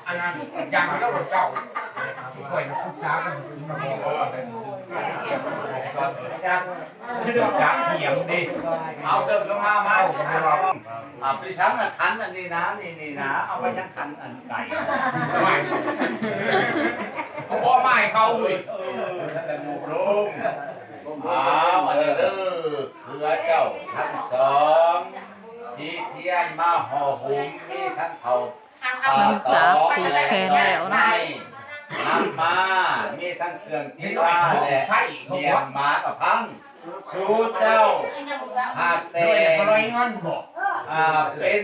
ອັນນັ້ນຢ່າງເດີເຈົ້າ ຂ້ອຍນະປຶກສາກັນ ຈາກ ຈາກຖຽງເດ້ ເອົາເກີບລົງມາ ມາ ເອົາໄປສັງ ຂັນອັນນີ້ນະ ນີ້ ນີ້ນະ ເອົາໄປຍັງຂັນອັນໄກ່ ເອົາບໍ່ມາໃຫ້ເຂົາເວີຍ ເອີ ຊັ້ນລະໝູ່ລົງ ເອົາ ອັນນີ້ເດີ ເຄືອເຈົ້າທັງສອງ ສີທຽນມາຫໍ່ຫຸມ ມີທັງເຂົ້າ ຫຼັງຈາກຜູກແຂນແລ້ວເນາະ ນຳມາ ມີທັງເຄື່ອງທີ່ວ່າ ແລະ ເມຍມາກະພັງ ສູ່ເຈົ້າ ຫາກແຕ່ງ ອ່າ ເປັນ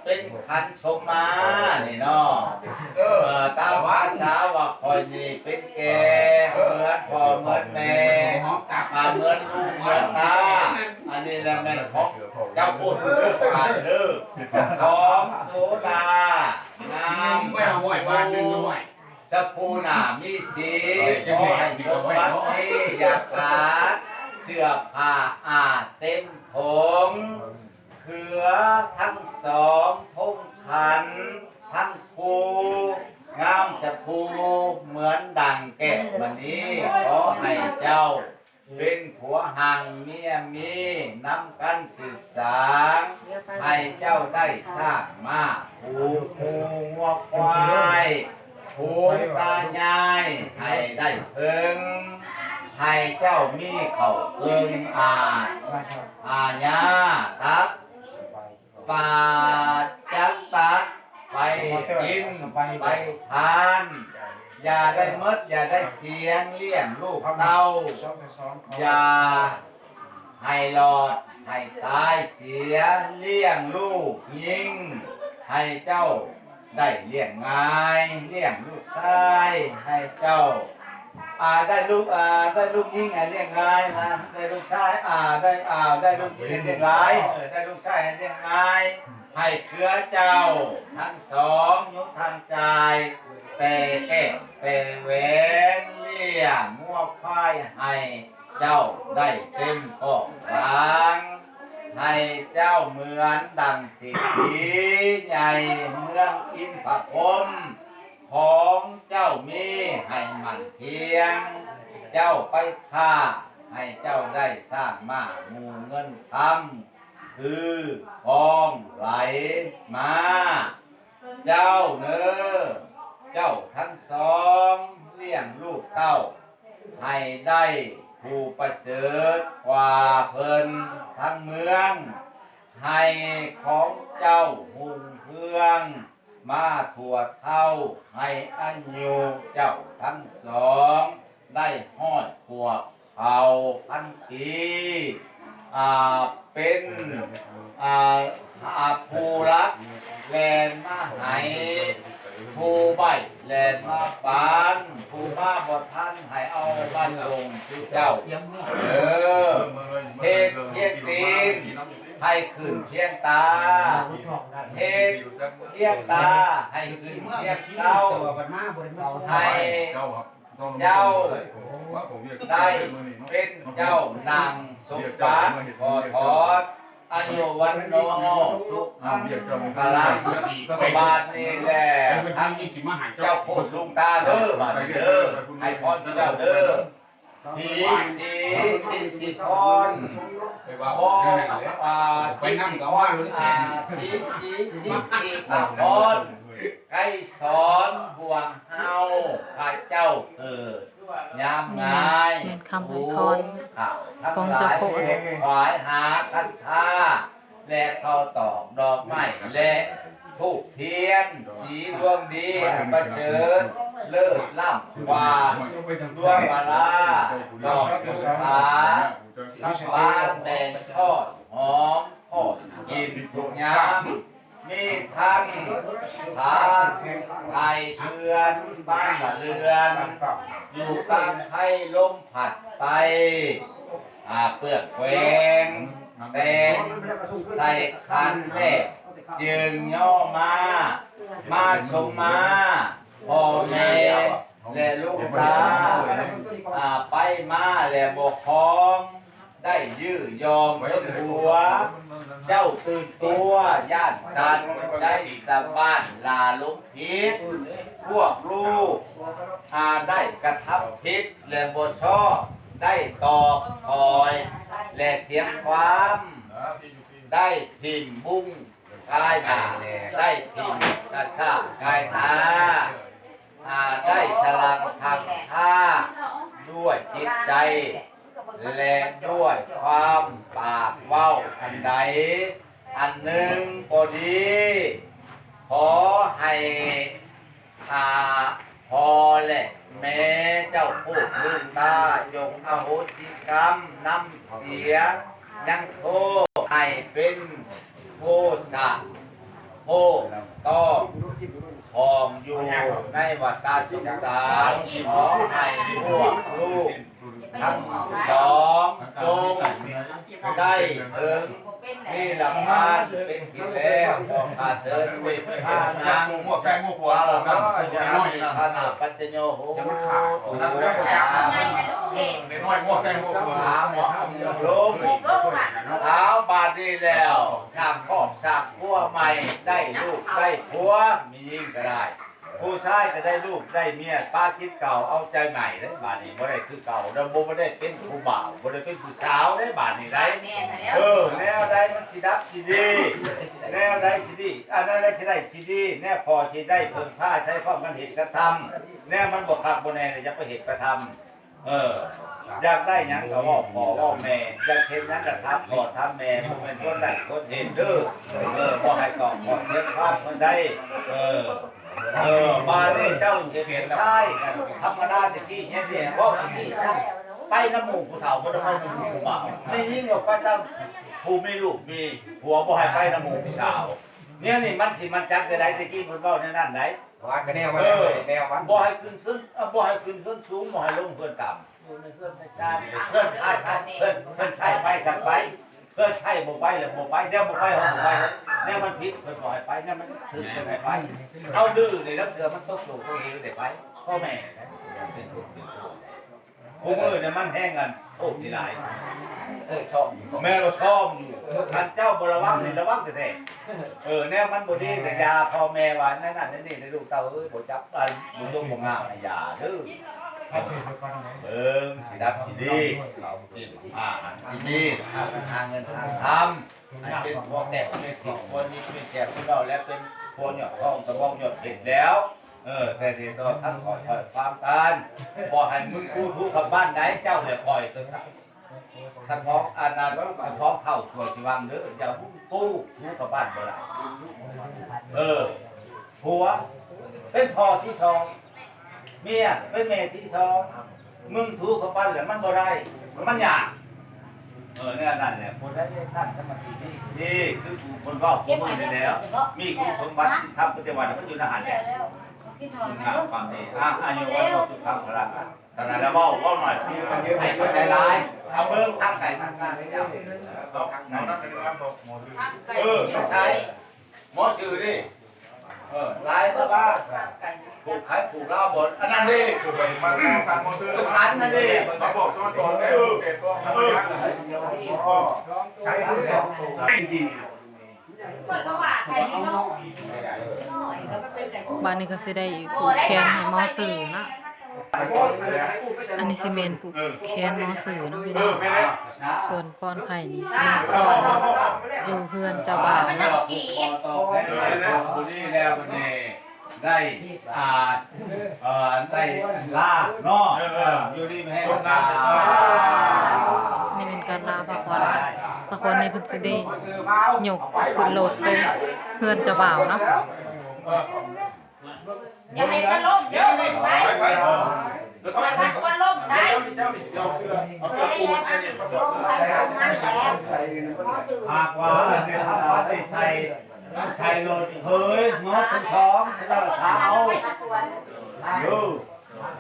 ເປັນຂັນສົມມານີ້ເນາະ ເອີ ຕາມພາສາວ່າຂ້ອຍນີ້ເປັນແກ່ ເອີ ເໝືອນພໍ່ເໝືອນແມ່ ອ່າ ເໝືອນລູກເໝືອນຕາ ອັນນີ້ລະແມ່ນຂອງເຈົ້າໂພດເດີ ຜ່ານເດີ ສອງ ໂສດາ ງາມ ສະພູໜ້າມີສີ ຂໍໃຫ້ສົມບັດມີຢ່າຂາດ ເສື້ອຜ້າອາດເຕັມຖົງ ເຄືອທັງສອງ ທົງຂັນທັງຄູ່ ງາມສະພູເໝືອນດັ່ງແກ້ວມະນີ ຂໍໃຫ້ເຈົ້າ ເປັນຜົວຮັ່ງເມຍມີ ນຳກັນສືບສານ ໃຫ້ເຈົ້າໄດ້ສ້າງມ້າຜູກໝູ່ງົວຄວາຍ ຜູກຕາຍາຍໃຫ້ໄດ້ເພິ່ງ ໃຫ້ເຈົ້າມີເຂົ້າເຄິ່ງອາດ ອາຍາຕັກ ປາຈັກຕັກ ໄປກິນໄປທານ ຢ່າໄດ້ໝົດ ຢ່າໄດ້ສຽງ ລ້ຽງລູກເຕົ້າ ຢ່າໃຫ້ຫຼອດໃຫ້ຕາຍເສຍ ລ້ຽງລູກຍິງໃຫ້ເຈົ້າໄດ້ລ້ຽງງ່າຍ ລ້ຽງລູກຊາຍໃຫ້ເຈົ້າ ອ່າ ໄດ້ລູກ ອ່າ ໄດ້ລູກຍິງໃຫ້ລ້ຽງງ່າຍນະ ໄດ້ລູກຊາຍ ອ່າ ໄດ້ ອ່າ ໄດ້ລູກຍິງໃຫ້ລ້ຽງຫຼາຍ ເອີ ໄດ້ລູກຊາຍໃຫ້ລ້ຽງງ່າຍ ໃຫ້ເຄືອເຈົ້າທັງສອງ ຍຸງທາງຈ່າຍ ແຕ່ແກ້ວແຕ່ແຫວນ ລ້ຽງງົວຄວາຍໃຫ້ເຈົ້າໄດ້ເຕັມກ້ອງກາງ ໃຫ້ເຈົ້າເໝືອນດັ່ງເສດຖີໃຫຍ່ເມືອງອິນພະພົມ ຂອງເຈົ້າມີໃຫ້ໝັ້ນທ່ຽງ ເຈົ້າໄປຄ້າໃຫ້ເຈົ້າໄດ້ສ້າງມ້າໝູ່ເງິນຄຳ ຄືຟອງໄຫຼມາ ເຈົ້າເນີ ເຈົ້າທັງສອງ ລ້ຽງລູກເຕົ້າ ໃຫ້ໄດ້ຜູ້ປະເສີດກວ່າເພິ່ນທັງເມືອງ ໃຫ້ຂອງເຈົ້າຮຸ່ງເຮືອງ ມາທົ່ວເທົ່າ ໃຫ້ອາຍຸເຈົ້າທັງສອງໄດ້ຮ້ອຍກວ່າເຜົ່າພັນປີ ອ່າ ເປັນ ອ່າ ອ່າ ຜູ້ລັກແລ່ນມາໃຫ້ ຜູ້ໃບ້ແລ່ນມາປານ ຜູ້ມາບໍ່ທັນໃຫ້ເອົາມາສົ່ງສູ່ເຈົ້າເດີ ເຮັດພຽງຕີນໃຫ້ຂຶ້ນພຽງຕາ ເຮັດພຽງຕາໃຫ້ຂຶ້ນພຽງເກົ້າ ໃຫ້ເຈົ້າໄດ້ເປັນເຈົ້ານັ່ງສົມບັດຂໍທອດ ອາຍຸວັນໂນ ສຸຂັງ ພະລັງ ບາດນີ້ແຫຼະ ເຈົ້າໂຄດລຸງຕາເດີ ບາດນີ້ເດີ ໃຫ້ພອນເຈົ້າເດີ ສີ ສີ ສິດທິພອນ ບໍ່ ອ່າ ສິດທິພອນ ອ່າ ສີ ສີ ສິດທິພອນ ໄກສອນ ພວກເຮົາ ຂ້າເຈົ້າເກີດຍາມງາຍ ແມ່ນຄຳໃຫ້ພອນຂອງເຈົ້າໂຄດ ຂວາຍຫາຄັນທາ ແລະ ເຂົ້າຕອກດອກໄມ້ ແລະ ທູບທຽນ ສີດວງດີ ອັນປະເສີດເລີດລ້ຳກວ່າດວງມາລາ ດອກຈຸນທາ ບານແດງຊອດຫອມ ພໍ້ກິນທຸກຍາມ ມີທັງຜາໄກ່ເຖື່ອນ ບ້ານລະເຮືອນ ຢູ່ກາງໄພລົມພັດໄປ ອາ ເປື້ອນແກວ່ງ ແຕ່ງໃສ່ຂັນແລ້ວ ຈຶ່ງຍໍມາ ມາສົມມາ ພໍ່ແມ່ ແລະ ລຸງຕາ ອາ ໄປມາແລະບໍ່ຄອງ ໄດ້ຢື້ຢອມຈົນຫົວ ເຈົ້າຕື່ນຕົວ ຢ້ານສັນໃຈສະບານ ລະຫຼົງຜິດ. ພວກລູກ ຫາກໄດ້ກະທຳຜິດ ແລະ ບໍ່ຊອບ ໄດ້ຕອບຖອຍ ແລະ ຖຽງຄວາມ, ໄດ້ຖິ້ມບຸງກາຍໜ້າ ໄດ້ຖິ້ມກະຊາກກາຍຕາ, ຫາກໄດ້ສະຫຼັ່ງທັງທ່າດ້ວຍຈິດໃຈ ແລະ ດ້ວຍຄວາມປາກເວົ້າອັນໃດອັນໜຶ່ງກໍດີ, ຂໍໃຫ້ ອາ ພໍ່ ແລະ ແມ່ເຈົ້າໂຄດລຸນຕາ ຈົ່ງອະໂຫສິກຳນຳເສຍຍັງໂທ ໃຫ້ເປັນໂພຊະໂພຕໍ່ ຂອງຢູ່ໃນວັດຕະສົງສານ. ຂໍໃຫ້ພວກລູກທັງສອງຈົ່ງໄດ້ເຖິງນິລະພານເປັນທີ່ແລ້ວ. ຂໍຂ້າເທີນເວທະນານັງ ປະລະມັງ ສຸຂາມິ ທານະ ປັດຈະໂຍໂຫຕຸ ອາ ໝໍ້ລົມ. ເອົາ ບາດນີ້ແລ້ວ ສ້າງຄອບສ້າງຄົວໃໝ່ ໄດ້ລູກໄດ້ຜົວ ມີຍິງກໍໄດ້ ຜູ້ຊາຍກໍໄດ້ລູກໄດ້ເມຍ ປະຈິດເກົ່າ ເອົາໃຈໃໝ່ເດ້. ບາດນີ້ບໍ່ໄດ້ຄືເກົ່າ ແລ້ວບໍ່ ບໍ່ໄດ້ເປັນຜູ້ບ່າວ ບໍ່ໄດ້ເປັນຜູ້ສາວເດ້ ບາດນີ້ໄດ໋. ແມ່ນແລ້ວ ເອີ ແນວໃດມັນຊິດັບຊິດີ ແນວໃດຊິດີ ອັນນັ້ນໃດຊິໄດ້ຊິດີ ແນວພໍຊິໄດ້ເພິ່ງພາໃຊ້ພ້ອມກັນເຮັດກັນທຳ. ແນວມັນບໍ່ຄັກບໍ່ແນ່ ຢ່າໄປເຮັດໄປທຳ. ເອີ ຢາກໄດ້ຫຍັງກໍເວົ້າພໍ່ເວົ້າແມ່ ຢາກເຮັດຫຍັງກໍຖາມພໍ່ຖາມແມ່ ບໍ່ແມ່ນຄົນນັ້ນຄົນນີ້ເດີ. ເອີ ບໍ່ໃຫ້ຕ້ອງຂໍເສຍຄວາມຄົນໃດ. ເອີ ເອີ ບາດນີ້ເຈົ້າເຮັດຊາຍກັນທຳມະດາ ແຕ່ກີ້ເຮັດນີ້ ເວົ້າແຕ່ກີ້ຊັ້ນ ໄປນຳໝູ່ຜູ້ເຖົ້າ ບໍ່ໄດ້ໄປນຳໝູ່ຜູ້ບ່າວ. ແມ່ຍິງອອກໄປຕາມຜູ້ມີລູກມີຜົວ ບໍ່ໃຫ້ໄປນຳໝູ່ຜູ້ສາວ. ແນວນີ້ມັນຊິມາຈັກໄດ້ໃດ ແຕ່ກີ້ເພິ່ນເວົ້າແນວນັ້ນໃດ. ວ່າກໍແນວມັນ ເອີ ແນວມັນ ບໍ່ໃຫ້ຂຶ້ນເທິງ ເອີ ບໍ່ໃຫ້ຂຶ້ນເທິງສູງ ບໍ່ໃຫ້ລົງເຮືອນຕ່ຳ ຢູ່ໃນເຮືອນໃນຊານ ເຮືອນໃຜຊານ ເຮືອນ ເຮືອນໃຜໄປ ຈັ່ງໄປ ເຮືອນໃຜບໍ່ໄປແລ້ວບໍ່ໄປ ແນວບໍ່ໄປເຮົາບໍ່ໄປ ແນວມັນຜິດເພິ່ນບໍ່ໃຫ້ໄປ ແນວມັນຖືກເພິ່ນໃຫ້ໄປ. ເຮົາດື້ນີ້ ລາງເທື່ອມັນຕົກໂລກຕົກເຫວໄດ້ໄປ ພໍ່ແມ່ເປັນຜູ້ຖືກ. ຜູ້ມື້ນີ້ມັນແຮງອັນໂທດນີ້ຫຼາຍ ເອີ ຊອມຢູ່ ແມ່ນວ່າຊອມຢູ່. ຄັນເຈົ້າບໍ່ລະວັງນີ້ລະວັງແທ້ໆ. ເອີ ແນວມັນບໍ່ດີກໍຢ່າ ພໍ່ແມ່ວ່າແນວນັ້ນແນວນີ້ເດີ ລູກເຕົ້າເອີຍ ບໍ່ຈັບ ອັນ ບໍ່ຈົ່ງບໍ່ງາມ ຢ່າເດີ. ເບິ່ງຊິດັບຊິດີ ຊິຫາອັນຊິມີ ຫາເງິນຫາຄຳ ໃຫ້ເປັນພວກແຕກເປັນສິບ ຄວນມີເປັນແຈກເປັນເວົ້າ ແລະ ເປັນພວກຍອດທອງ ສະບອງຍອດເພັດແລ້ວ. ເອີ ແຕ່ນີ້ຕໍ່ທັງຂ້ອຍ ຂ້ອຍຄວາມການ ບໍ່ໃຫ້ມຶງຄູ່ທຸກກັບບ້ານໃດ ເຈົ້າແລະຂ້ອຍ ສະທ້ອງ ອັນນັ້ນ ສະທ້ອງເຂົ້າຊົ່ວຊິວັງເດີ ຢ່າຮູ້ຕູ້ ຮູ້ກັບບ້ານບໍ່ໄດ້. ເອີ ຜົວເປັນພໍ່ທີສອງ ເມຍເປັນແມ່ທີສອງ ມຶງຖືກຳປັ່ນແລ້ວມັນບໍ່ໄດ້ ມັນຍາກ. ເອີ ແນວນັ້ນແຫຼະ ຜູ້ໃດໄດ້ຕັ້ງສະມາທິດີ ຄືຜູ້ເພິ່ນເວົ້າຜູ້ມື້ນີ້ແຫຼະ ມີຄຸນສົມບັດສິນທຳປະຕິວັດ ມັນຢູ່ໃນຫັ້ນແຫຼະ. ຄວາມດີ ອາ ອາຍຸວັນໂນສຸຂັງພະລັງ. ເທົ່ານັ້ນລະ ເວົ້າ ເວົ້າໜ້ອຍ ໃຫ້ເຂົ້າໃຈຫຼາຍ. ເອົາເບິ່ງທາງໄກທາງການເຈົ້າ ເອົາທາງໄກ ເອີ ໃຊ່ ໝໍຊື່ເດ້. ເອີ ຫຼາຍແຕ່ວ່າ ຜູ້ໃຜຜູ້ລາວບໍ່ ອັນນັ້ນເດ້ ມາສັ່ງໝໍຊື່ ສັ່ງນັ້ນເດ້ ມາບອກສອນແດ່ ເອີ ເອີ ໃຫ້ດີ. ບາດນີ້ກໍຊິໄດ້ຜູກແຂນໃຫ້ໝໍຊື່ເນາະ. ອັນນີ້ຊິແມ່ນຜູກແຂນໝໍຊື່ເນາະພີ່ນ້ອງ. ສ່ວນພອນໄຂ່ນີ້ຊິຢູ່ເຮືອນເຈົ້າບ່າວເນາະ. ໄດ້ ອ່າ ເອີ ໄດ້ລາເນາະ ເອີ ຢູ່ດີມີແຮງ ຄົນງາມເປັນຊາວ. ນີ້ແມ່ນການລາພາຂວັນ ພາຂວັນນີ້ເພິ່ນຊິໄດ້ຍົກຂຶ້ນລົດໄປເຮືອນເຈົ້າບ່າວເນາະ. ຢ່າໃຫ້ມັນລົ້ມເດີ ໄປ ໄປ ໄປ ພາຂວັນລົ້ມໄດ້ ເອົາເສື້ອ ເອົາເສື້ອປູໃສ່ນີ້ ພາຂວັນ ພາຂວັນໃສ່ ໃສ່ລົດເຮີຍ ເນາະ ທັງສອງ ເຈົ້າລະຊາວ ເອີ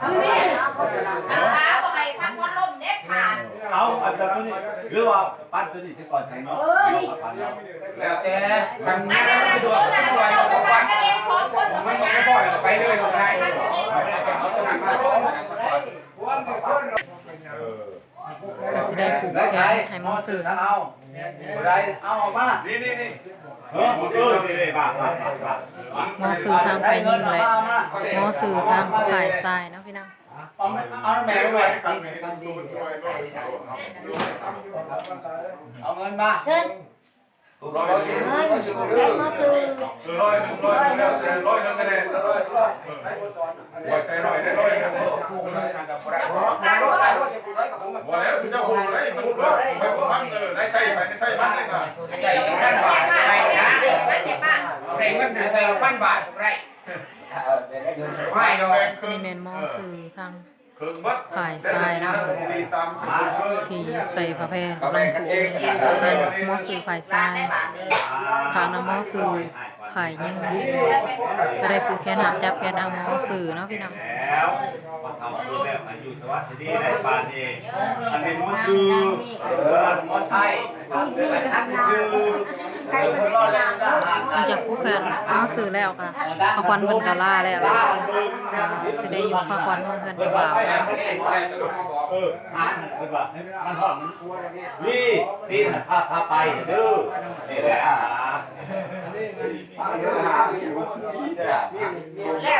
ຮັກສາບໍ່ໃຫ້ພາຂວັນລົ້ມເດັດຂາດ. ເອົາ ອັນຕົວນີ້ ຫຼືວ່າປັ້ນຕົວນີ້ຊິກ່ອນໃສ່ເນາະ ເອີ ນີ້ ແລ້ວແຕ່ ມັນ ມັນສະດວກ ມັນບໍ່ໄດ້ ມັນບໍ່ໄດ້ ມັນບໍ່ໄດ້ ໄປເລີຍ ບໍ່ໄດ້ ເອົາຕົວນັ້ນມາ ກໍຊິໄດ້ຜູກແຂນ ໃຫ້ໝໍຊື່ ຜູ້ໃດເອົາອອກມາ ນີ້ໆໆ ເອີ ເອີ ນີ້ໆ ມາ ມາ ມາ ມາ ໝໍຊື່ທາງຝ່າຍຍິງ ແລະ ໝໍຊື່ທາງຝ່າຍຊາຍເນາະພີ່ນ້ອງ. ເອົາ ເອົາແມ່ນ ເອົາເງິນມາ ເຊີນ ເງິນ ເງິນໝໍຊື່ ຮ້ອຍໜຶ່ງ ຮ້ອຍໜຶ່ງ ຮ້ອຍໜຶ່ງ ໃສ່ໜ້ອຍ ຮ້ອຍໜຶ່ງ ບໍ່ແລ້ວ ຊຸມເຈົ້າຜູ້ໃດມັນໄປບໍ່ທັນ ເອີ ໄດ້ໃຊ້ໄປ ໄດ້ໃຊ້ມັນເດ້ນະ ໃຊ້ພັນບາດ ໃຊ້ນະ ໄດ້ເງິນໃຫ້ໃຊ້ພັນບາດ ບໍ່ໄດ້ ບໍ່ໃຫ້ດອກ ນີ້ແມ່ນໝໍຊື່ທາງ ຝ່າຍຊາຍເນາະ ທີ່ໃສ່ຜ້າແພນ ກຳລັງຜູກ ແມ່ນໝໍຊື່ຝ່າຍຊາຍ ຂ້າງນະໝໍຊື່ຝ່າຍຍິງ ຈະໄດ້ຜູກແຂນຫ້າມຈັບແຂນທາງໝໍຊື່ເນາະພີ່ນ້ອງ. ອັນນີ້ໝໍຊື່ ໝໍໄຊ ໝໍໄຊ ຫຼັງຈາກຜູກແຂນໝໍຊື່ແລ້ວ ກະພາຂວັນເພິ່ນກະລາແລ້ວ ກະຊິໄດ້ຍົກພາຂວັນເມືອເຮືອນເຈົ້າບ່າວ. ເອີ ເພິ່ນວ່າມັນຮອດ ນີ້ ຕີນພາ ພາໄປເດີ ນີ້ແຫຼະ ແລ້ວ